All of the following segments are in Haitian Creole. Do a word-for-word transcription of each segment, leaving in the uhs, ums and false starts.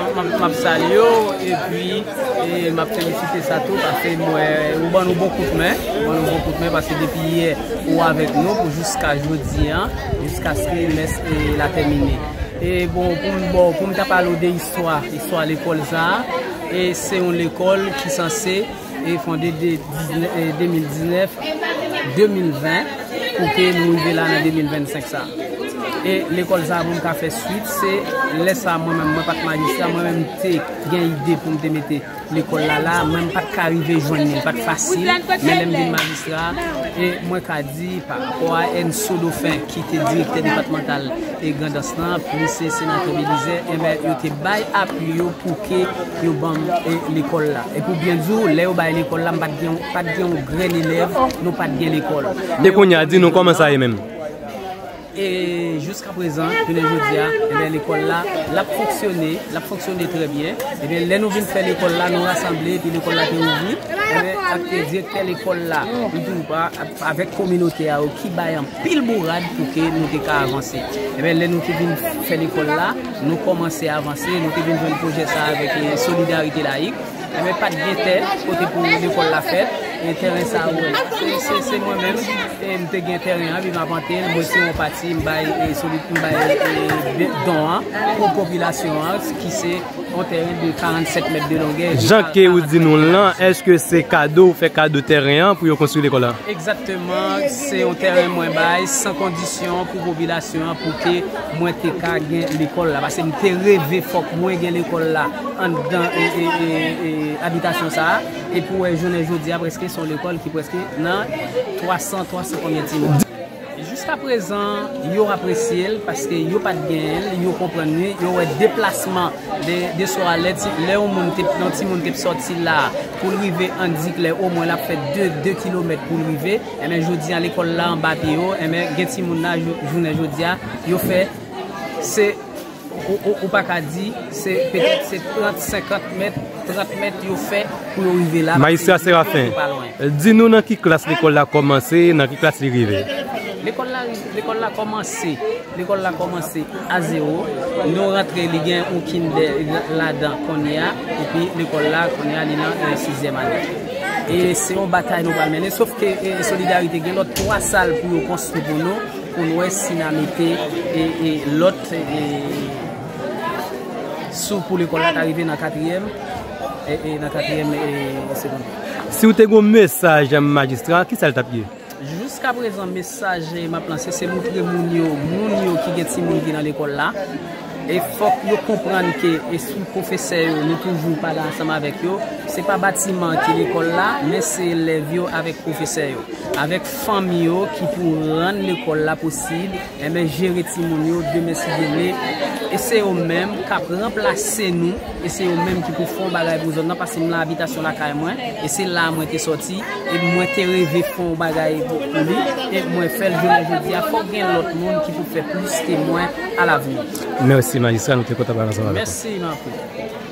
M ap, m ap salye w, epi, e, m ap felisite sa tou, paske m wè, ou ban nou bon kout men, ou ban nou bon kout men, paske depi yè, ou avèk nou pou jiska jodi a, jiskaske mès, e, la tèmine. E bon, pou m, bon, pou m ta pale w de istwa, istwa lekòl sa a, e se yon lekòl ki sanse e fonde de diznèf, e, de mil diznèf, de mil ven, pou ke nou rive la nan de mil vennsenk sa. E lekòl sa, pou m ka fè swit, se lè sa, mwen menm, mwen pa t majistra, mwen menm, m te gen ide pou m te mete lekòl la la, mwen, m pa t ka rive jwenn li, li pa t fasil, men lè m vin majistra, e mwen ka di, pa rapò a Ernso Dauphin, ki te direktè depatmantal e Grandans lan, plis se senatè Belizaire, enben, yo te bay apui yo pou ke yo ban m, e, lekòl la. E pou byen di w, lè yo bay lekòl la, m pa t gen, pa t gen yon grenn elèv, nou pa t gen lekòl. E kounye a, di nou kòman sa ye menm? E jiska prezan, jounen jodi a, enben, lekòl la, l ap fonksyone, l ap fonksyone trè byen. Ebyen, lè nou vin fè lekòl la, nou rasanble, epi lekòl la te ouvri. Enben, ak direktè lekòl la, m tou, a, avèk kominote a yo ki bay anpil bourad pou ke nou te ka avanse. Enben, lè nou te vin fè lekòl la, nou kòmanse avanse, nou te vin jwenn pwojè sa avèk, e, Solidarite Layik. Enben, pa t gen tè kote pou lekòl la fèt. E tèren sa a, wè, se, se, se mwen menm, e m te gen tèren an, epi m apante l, mwen se yon pati, m bay, e, soli-, m bay, e, de-, don an pou popilasyon an, ki se yon tèren de karannsèt mèt de longè. Jan ke ou di nou lan, èske se kado, ou fè kado tèren an pou yo konstwi lekòl la? Egzakteman, se yon tèren mwen bay, san kondisyon pou popilasyon an, pou ke mwen te ka gen lekòl la. Paske m te reve fòk mwen gen lekòl la anndan, e, e, e, e, abitasyon sa a. Epi w wè, jounen jodi a, prèske se yon lekòl ki prèske nan twa san, twa san konbyen timoun. Jiska prezan, yo apresye l paske yo pa t genyen l, yo konprann li, yo wè deplasman de, de swa lè ti, lè yon moun te, yon timoun te sòti la pou l rive Andiklè, omwen l ap fè de, de kilomèt pou l rive. Enben, jodi a, lekòl la anba pye yo, enben, gen timoun la, jou-, jounen jodi a, yo fè, se, ou, ou, ou pa ka di, se, petèt se trant, senkant mèt, trant mèt yo fè pou yo rive la, paske Majistra Séraphin, yo pa lwen. Di nou nan ki klas lekòl la kòmanse, nan ki klas li rive? Lekòl la, lekòl la kòmanse, lekòl la kòmanse a zewo. Nou rantre, li gen yon kindè la-, ladan kounye a, epi lekòl la, kounye a, li nan, e, sizyèm ane. E se yon batay nou pral mennen, sof ke, e, Solidarite gen lòt twa sal pou yo konstwi pou nou, pou n wè si n a mete, e, e, lòt, e, sou pou lekòl la ta rive nan katriyèm, e, e, nan katriyèm, e, segondè. Si w te gen yon mesaj, majistra, kisa l t ap ye? Jiska prezan, mesaj m ap lanse, se montre moun yo, moun yo ki gen timoun ki nan lekòl la. E fòk yo konprann ke, e sou pwofesè yo, nou toujou pale ansanm avèk yo. Se pa batiman ki lekòl la, men se elèv yo avèk pwofesè yo, avèk fanmi yo ki pou rann lekòl la posib. Enben, jere timoun yo, demen si Dye vle, e se yo menm k ap ranplase nou, e se yo menm ki pou fè yon bagay pou zòn nan, paske m nan abitasyon lakay mwen, e se la a mwen te sòti, e mwen te reve fè yon bagay pou, pou li, e mwen fè l jounen jodi a, fòk gen lòt moun ki pou fè plis ke mwen alavni. Mèsi, majistra, nou te kontan pale ansanm avèk ou. Mèsi, Marco.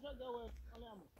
Jòdè wè anlè a mwen.